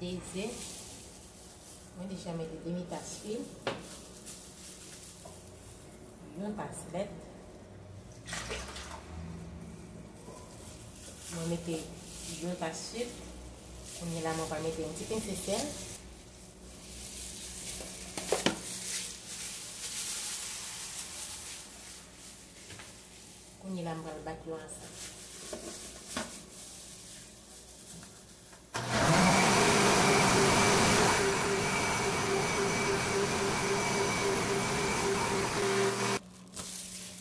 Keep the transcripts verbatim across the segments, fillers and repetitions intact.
De ze. Mwen deja mete demi tas lwil, yon tas lèt. Mwen mete yon tas sik. Kounye la, mwen va mete yon ti pense sèl. Kounye la, m pral bat yo ansanm.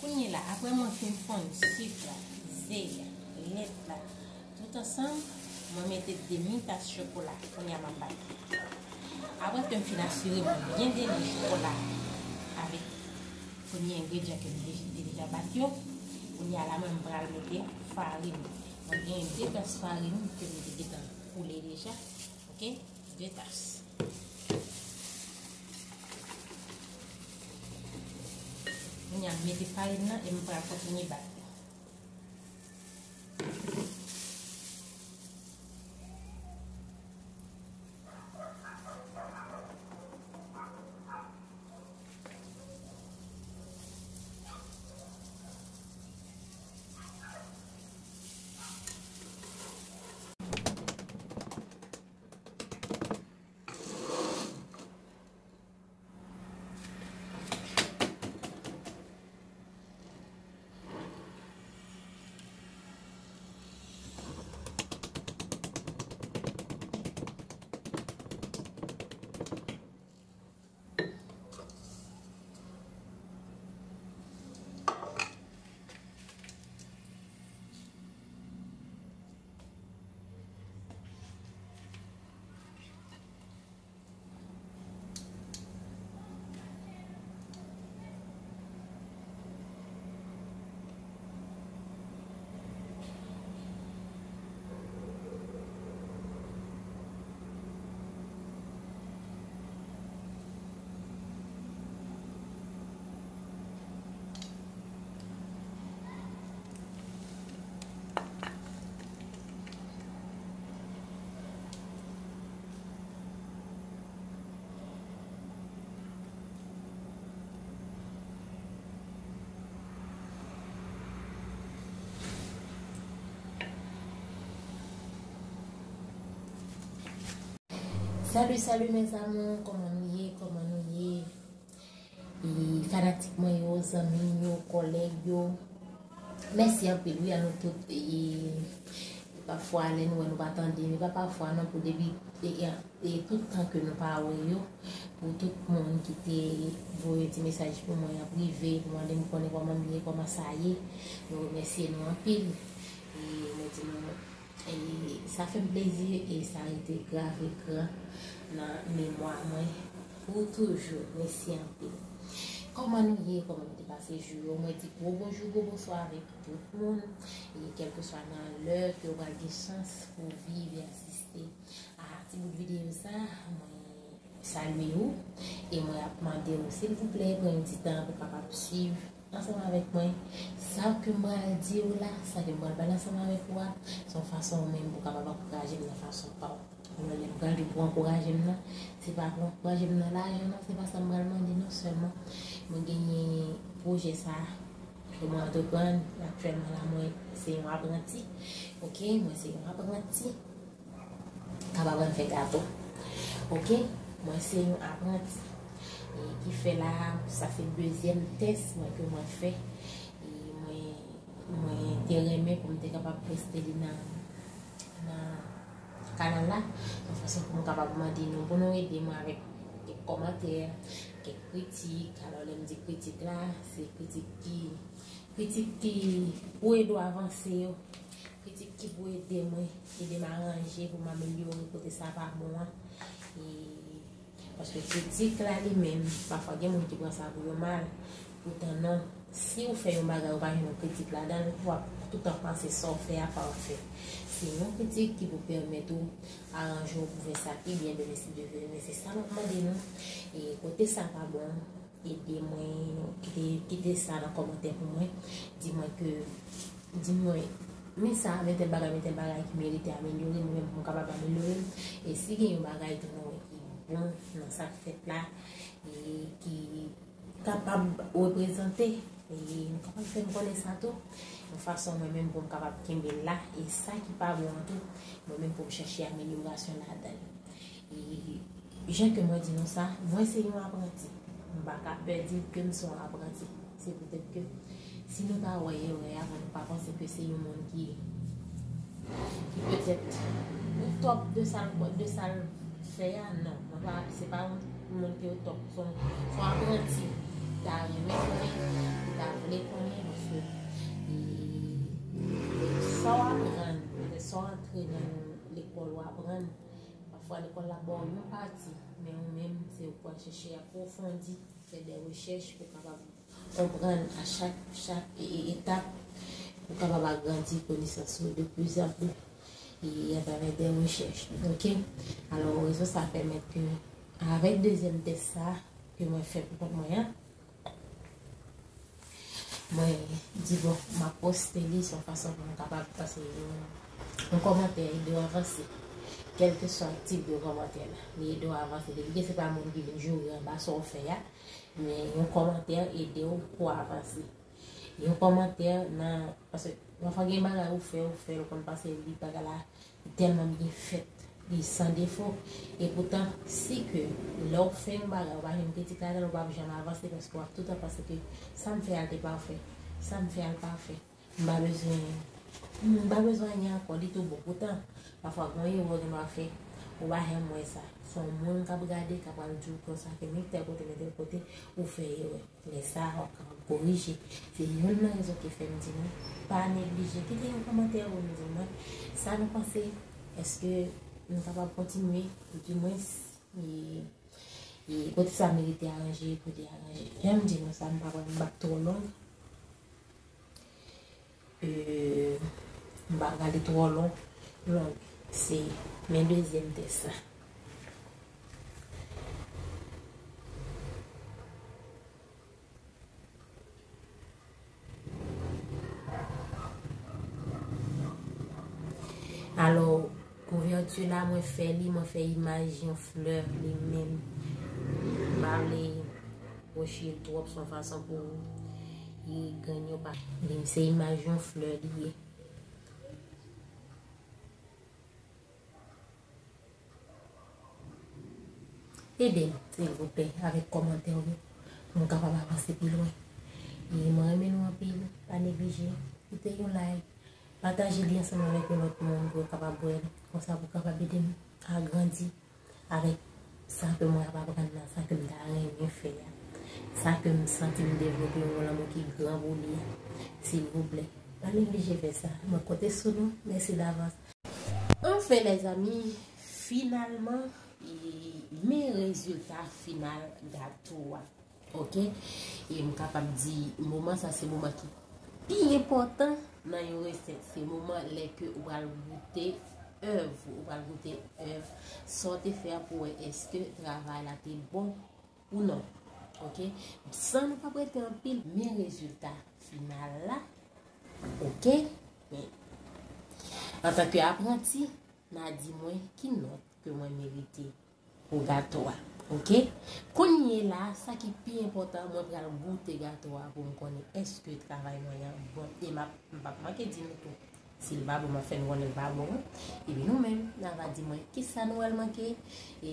Kounye la, apre mwen fin fonn sik la, ze a, lèt la, tout ansanm, mwen mete demi tas chokola. Kounye a, m ap bat. Apre ke m fin asire mwen byen deli chokola avèk premye engredyan ke m te deja bat yo, kounye a la, mwen, m pral mete farin. Mwen gen de tas farin ke m te gentan koule deja. Oke? De tas. Kounye a, m mete farin nan e m pral kontinye bat. Salut, salut mes amours, kòman nou ye, kòman nou ye? E fanatik mwen yo, zanmi m yo, kòlèg yo, mèsi anpil wi a nou tout. E pafwa lè nou wè nou pa tande, men pa pafwa non, pou depi e, e, e tout tan ke nou pa wè yo, pou tout moun ki te voye ti mesaj pou mwen an prive, pou mande m konnen kòman m ye, kòman sa ye, nou remèsye nou anpil. E mwen di nou, e sa fè m plezi e sa rete grave gran nan memwa mwen pou toujou. Mèsi anpil. Kòman nou ye? Kòman nou te pase jou yo? Mwen di gwo bonjou, gwo bonswa avèk tout moun. E kèlkeswa nan lè ke w pral gen chans pou viv e asiste a ti bout videyo sa, mwen salye w e mwen ap mande w, silvouplè, pran yon ti tan pou w kapab swiv ansanm avèk mwen sa ke m pral di w la, sa ke m pral pale ansanm avèk ou a, se yon fason ou menm pou w kapab ankouraje m nan fason pa w. Alò, lè m pral di w pou w ankouraje m nan, se pa pou w ankouraje m nan lajan non, se pa sa m pral mande non, sèlman mwen genyen pwojè sa ke mwen antreprann aktyèlman la, mwen se yon apranti, oke, mwen se yon apranti. Kapab ann fè gato. Oke, mwen se yon apranti. E ki fè la, sa se dezyèm tès mwen ke mwen fè. E mwen, mwen te renmen pou m te kapab poste li nan, nan kanal la. Yon fason pou m kapab mande nou, pou nou ede mwen avèk kèk kòmantè, kèk kritik. Alò, lè m di kritik la, se kritik ki, kritik ki pou ede w avanse yo. Kritik ki pou ede mwen, ede m aranje, pou m amelyore kote sa pa bon an. E, paske kritik la li menm, pafwa gen moun ki pran sa pou yo mal. Poutan non, si w fè yon bagay, ou pa jwenn yon kritik ladan l, w ap toutan panse sa w fè a pafè. Se yon kritik ki pou pèmèt ou aranje w pou fè sa pi byen demen si Dye vle. Men se sa m ap mande nou. E kote sa pa bon, ede mwen, kite, kite sa nan kòmantè pou mwen. Di mwen ke, di mwen, men sa, men tèl bagay, men tèl bagay ki merite amelyore, mwen menm pou m kapab amelyore m. E si gen yon bagay tou nou wè ki bon nan sa k fèt la, e ki kapab reprezante, e nou kapab fè m konnen sa tou, yon fason mwen menm pou m kapab kenbe l la, e sa ki pa bon an tou, mwen menm pou m chèche amelyorasyon ladan l. E jan ke mwen di nou sa, mwen se yon apranti. M pa ka pè di ke m se yon apranti. Se poutèt ke si nou ta wè erè a, pou nou pa panse ke se yon moun ki, ki petèt o top de sa l, de sa l fè a, non. Mwen pa, se pa yon moun ki o top. Se yon, se yon apranti ki ta renmen konnen, ki ta vle konnen, paske, e, sa w aprann, petèt sa w antre nan lekòl w aprann, pafwa lekòl la ba w yon pati, men ou menm, se ou pral chèche apwofondi, fè de rechèch pou kapab konprann a chak, chak e, e, etap, pou kapab agrandi konesans ou de plus en plus, e atravè de rechèch. Ok? Alò, rezon sa pèmèt ke, avèk dezyèm tès sa, ke mwen fè pou kont mwen an, mwen di, bon, m ap poste li, se yon fason pou m kapab pase yon, yon kòmantè ede w avanse. Kèlkeswa tip de kòmantè la, li ede w avanse. Depi ke se pa moun ki vin joure anba sa w fè a, men yon kòmantè ede w pou w avanse. Yon kòmantè nan, paske pafwa gen bagay ou fè, ou fè l, ou konn pase li, bagay la, li tèlman byen fèt, li san defo. E poutan, si ke lè w fè yon bagay, ou pa janm kritik ladan l, ou p ap janm avanse, paske w ap toutan panse ke sa m fè a l te pafè, sa m fè a l pafè. M pa bezwen, m pa bezwen anyen ankò, li tou bon. Poutan, pafwa, gen yon erè ou gen dwa fè, ou pa janm wè sa. Se yon moun k ap gade, k ap pral di w konsa ke men tèl kote, men tèl kote, ou fè erè. Lè sa a, w ap kapab korije. Se youn nan rezon ki fè m di nou, pa neglije kite yon kòmantè pou nou di mwen sa nou panse. Èske nou kapab kontinye, oudimwens, e, e, kote sa merite aranje, pou te aranje. Jan m di nou sa, m pa pral bat twò long. E, m pa prale twò long, long. Se men dezyèm tès la. Alò, kouvèti la, mwen fè li, mwen fè imaj yon flè li menm. M pa vle woche l twòp, se yon fason pou li grenn yo pa. Li se imaj yon flè li ye. Ede m, silvouplè, avèk kòmantè w yo, pou m kapab avanse pi lwen. E mwen renmen nou anpil, pa neglije, kite yon like, pataje li ansanm avèk yon lòt moun pou yo kapab wè l, konsa pou kapab ede m a grandi avèk sa ke mwen ap aprann nan, sa ke m ta renmen fè a, sa ke m santi m devlope yon lanmou ki gran pou li a. Silvouplè, pa neglije fè sa. Mwen konte sou nou. Mèsi davans. Anfen, lèzanmi, finalman, e, men rezilta final gato a. Ok? E m kapab di, moman sa se moman ki pi enpòtan nan yon resèt. Se moman lè ke ou pral goute èv, ou pral goute èv, sa w te fè a pou wè èske travay la te bon ou non. Ok? San nou pa prete anpil, men rezilta final la. Ok? Men, antanke apranti, n a di mwen ki nòt ke mwen merite pou gato a. Ok? Kounye la, sa ki pi enpòtan, mwen pral goute gato a pou m konnen èske travay mwen an bon. E m ap, m p ap manke di nou tou si l pa bon, m ap fè nou konnen l pa bon. Epi nou menm, n a va di mwen kisa nou wè l manke, e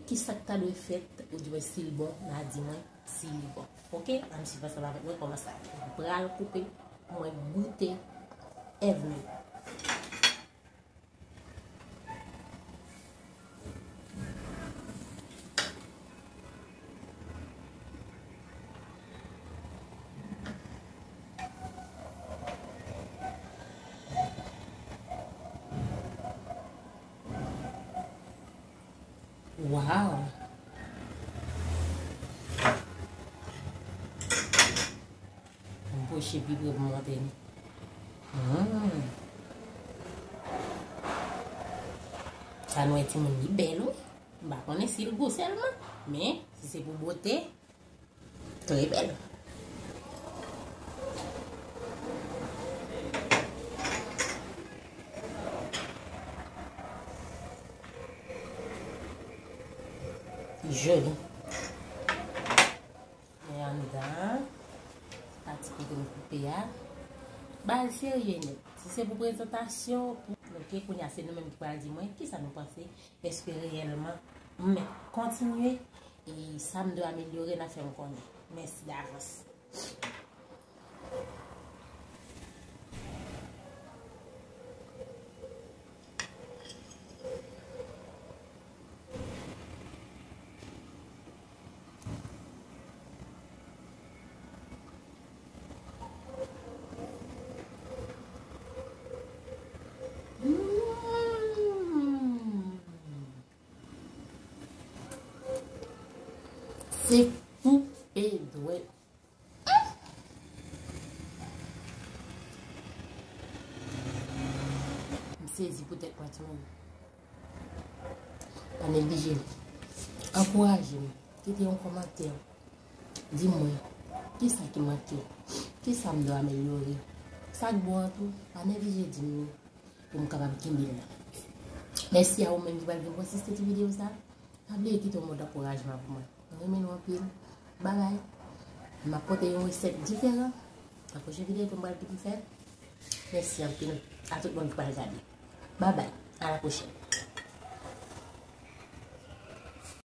kisa k ta dwe fèt, oudimwen si l bon, n a di mwen si li bon. Ok? Ann swiv ansanm avèk mwen kòman sa pral koupe pou mwen goute èv nou. Wow! M pwoche pi pre pou m montre nou. Hmm. Sa nou wè timoun li bèl wi. M pa konnen si l gou sèlman, men si se pou bote, trè bèl. Joli. Men anndan an, pati kote m koupe a, bagay serye nèt. Si se pou prezantasyon, pou, ok, kounye a se nou menm ki pral di mwen kisa nou panse, èske reyèlman m mèt kontinye, e sa m dwe amelyore, n a fè m konnen. Mèsi davans. Se koupe dwèt. M sezi pou tèt mwen, timoun. Pa neglije. Ankouraje m. Kite yon kòmantè. Di mwen, kisa ki manke? Kisa m dwe amelyore? Sa k bon an tou, pa neglije di m li pou m kapab kenbe l la. Mèsi a ou menm ki pral vin asiste ti videyo sa. Pa bliye kite yon mo dankourajman pou mwen. Mwen renmen nou anpil. Babay. M ap pote yon resèt diferan nan pwochen videyo ke m pral vin fè. Mèsi anpil a tout moun ki pral gade. Babay. A la pwochèn.